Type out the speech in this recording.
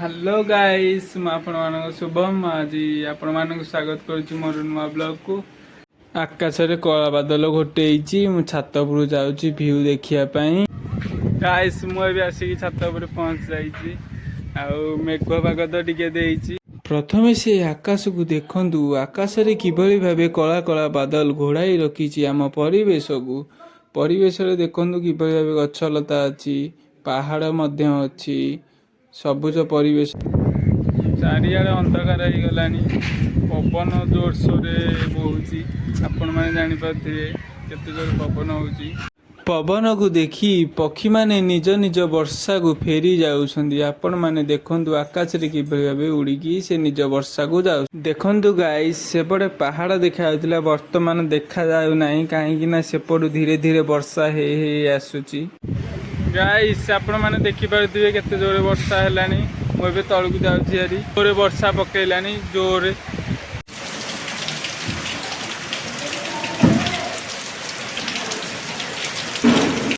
Hello guys, ମୁଁ ଆପଣମାନଙ୍କ ଶୁଭମ। ଆଜି ଆପଣମାନଙ୍କୁ ସ୍ୱାଗତ କରୁଛି ମୋର ନୂଆ ବ୍ଲଗକୁ। ଆକାଶରେ କଳା ବାଦଲ ଘୋଟେଇଛି। ମୁଁ ଛାତ ଉପରକୁ ଯାଉଛି ଭିଉ ଦେଖିବା ପାଇଁ। ଗାଇସ୍, ମୁଁ ଏବେ ଆସିକି ଛାତ ଉପରେ ପହଞ୍ଚି ଯାଇଛି ଆଉ ମେଘୁଆ ପାଗ ତ ଟିକେ ଦେଇଛି। ପ୍ରଥମେ ସେ ଆକାଶକୁ ଦେଖନ୍ତୁ। ଆକାଶରେ କିଭଳି ଭାବେ କଳା କଳା ବାଦଲ ଘୋଡ଼ାଇ ରଖିଛି ଆମ ପରିବେଶକୁ। ପରିବେଶରେ ଦେଖନ୍ତୁ କିଭଳି ଭାବେ ଗଛ ଲତା ଅଛି, ପାହାଡ଼ ମଧ୍ୟ ଅଛି, ସବୁଜ ପରିବେଶ। ଚାରିଆଡ଼େ ଅନ୍ଧକାର ହେଇଗଲାଣି। ପବନ ଜୋରସୋରରେ ବହୁଛି। ଆପଣମାନେ ଜାଣିପାରୁଥିବେ କେତେ ଜୋର ପବନ ହେଉଛି। ପବନକୁ ଦେଖି ପକ୍ଷୀମାନେ ନିଜ ନିଜ ବସାକୁ ଫେରି ଯାଉଛନ୍ତି। ଆପଣମାନେ ଦେଖନ୍ତୁ, ଆକାଶରେ କିଭଳି ଭାବେ ଉଡ଼ିକି ସେ ନିଜ ବସାକୁ ଯାଉ। ଦେଖନ୍ତୁ ଗାଇସ୍, ସେପଟେ ପାହାଡ଼ ଦେଖାଯାଉଥିଲା, ବର୍ତ୍ତମାନ ଦେଖାଯାଉ ନାହିଁ, କାହିଁକି ନା ସେପଟୁ ଧୀରେ ଧୀରେ ବର୍ଷା ହେଇ ହେଇ ଆସୁଛି। ଗାଇସ୍, ଆପଣମାନେ ଦେଖିପାରୁଥିବେ କେତେ ଜୋରେ ବର୍ଷା ହେଲାଣି। ମୁଁ ଏବେ ତଳକୁ ଯାଉଛି ହାରି। ଜୋରେ ବର୍ଷା ପକେଇଲାଣି ଜୋରେ।